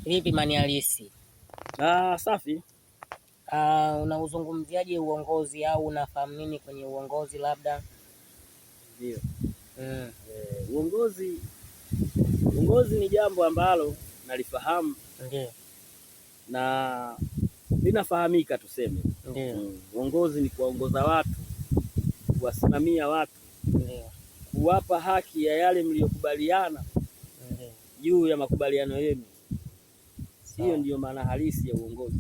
Vipi Mani Halisi? Ah, safi. Unauzungumziaje uongozi au unafahamu nini kwenye uongozi labda? Ndio. Uongozi ni jambo ambalo nalifahamu. Ndio. Na linafahamika tuseme. Ndio. Uongozi ni kuwaongoza watu, kuwasimamia watu. Ndio. Kuwapa haki ya yale mliyokubaliana juu ya makubaliano yenu. Hiyo ndiyo maana halisi ya uongozi.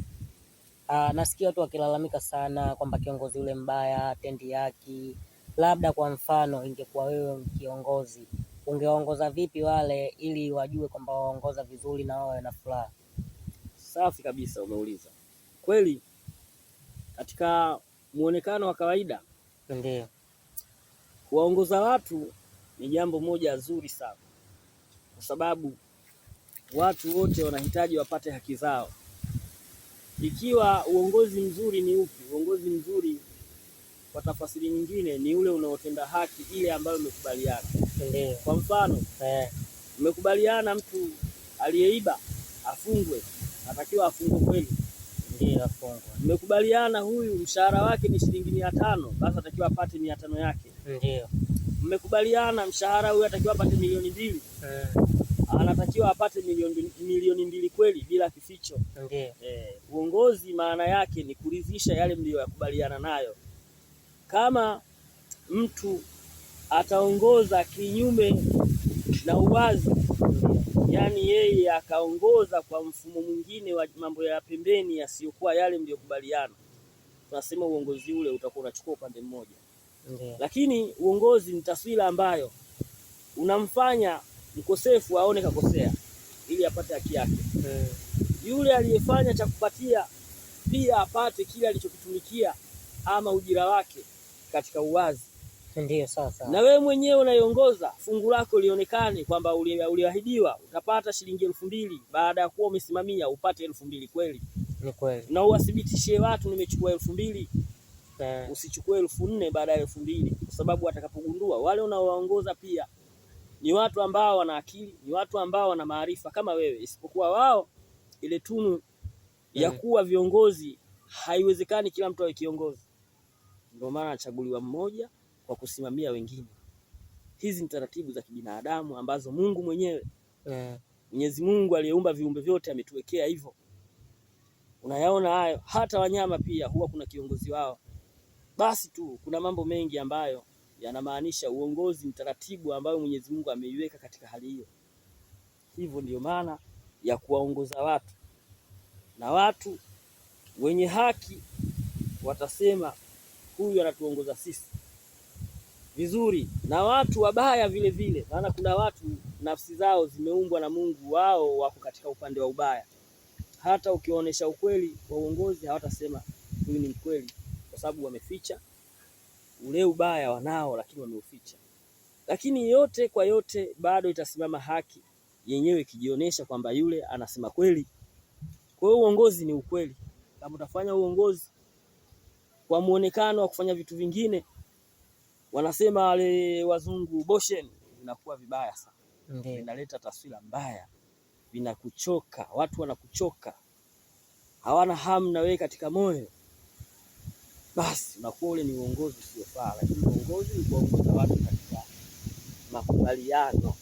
Nasikia watu wakilalamika sana kwamba kiongozi yule mbaya hatendi haki. Labda kwa mfano ingekuwa wewe kiongozi, ungewaongoza vipi wale ili wajue kwamba waongoza vizuri na wawe na furaha? Safi kabisa, umeuliza. Kweli katika muonekano wa kawaida, Ndio. kuwaongoza watu ni jambo moja zuri sana, kwa sababu watu wote wanahitaji wapate haki zao. Ikiwa uongozi mzuri ni upi? Uongozi mzuri kwa tafasiri nyingine ni ule unaotenda haki ile ambayo umekubaliana. Ndio. Kwa mfano, umekubaliana mtu aliyeiba afungwe, anatakiwa afungwe kweli. Ndio, afungwe. Mmekubaliana huyu mshahara wake ni shilingi 500, basi atakiwa apate 500 yake. Ndio. Mmekubaliana mshahara huyu atakiwa apate 2,000,000. Anatakiwa apate 2,000,000 kweli bila kificho. Ndio. Uongozi maana yake ni kuridhisha yale mliyoyakubaliana nayo. Kama mtu ataongoza kinyume na uwazi, yani yeye akaongoza kwa mfumo mwingine wa mambo ya pembeni yasiyokuwa yale mliyokubaliana, tunasema uongozi ule utakuwa unachukua upande mmoja. Ndio. Lakini uongozi ni taswira ambayo unamfanya mkosefu aone kakosea ili apate haki yake. Yule aliyefanya cha kupatia pia apate kile alichokitumikia ama ujira wake katika uwazi. Ndio, sawa sawa. Na wewe mwenyewe unaiongoza, fungu lako lionekane kwamba uliahidiwa utapata shilingi 2,000, baada ya kuwa umesimamia upate 2,000 kweli. Ni kweli. Na uwathibitishie watu nimechukua 2,000. Usichukue 4,000 baada ya 2,000, kwa sababu watakapogundua wale unaowaongoza pia ni watu ambao wana akili, ni watu ambao wana maarifa kama wewe, isipokuwa wao ile tunu ya kuwa viongozi haiwezekani kila mtu awe kiongozi. Ndio maana anachaguliwa mmoja kwa kusimamia wengine. Hizi ni taratibu za kibinadamu ambazo Mungu mwenyewe, Mwenyezi Mungu aliyeumba viumbe vyote ametuwekea hivyo. Unayaona hayo, hata wanyama pia huwa kuna kiongozi wao. Basi tu kuna mambo mengi ambayo yanamaanisha uongozi ni taratibu ambayo Mwenyezi Mungu ameiweka katika hali hiyo. Hivyo ndio maana ya kuwaongoza watu. Na watu wenye haki watasema huyu anatuongoza sisi vizuri, na watu wabaya vile vile, maana kuna watu nafsi zao zimeumbwa na Mungu, wao wako katika upande wa ubaya. Hata ukiwaonesha ukweli wa uongozi hawatasema huyu ni mkweli, kwa sababu wameficha ule ubaya wanao, lakini wameuficha. Lakini yote kwa yote bado itasimama haki yenyewe ikijionesha kwamba yule anasema kweli. Kwa hiyo uongozi ni ukweli. Kama utafanya uongozi kwa muonekano wa kufanya vitu vingine, wanasema wale wazungu boshen, vinakuwa vibaya sana. Vinaleta taswira mbaya, vinakuchoka, watu wanakuchoka, hawana hamu na wewe katika moyo. Basi unakuwa ule ni uongozi usiofaa. Lakini uongozi ni kuongoza watu katika makubaliano.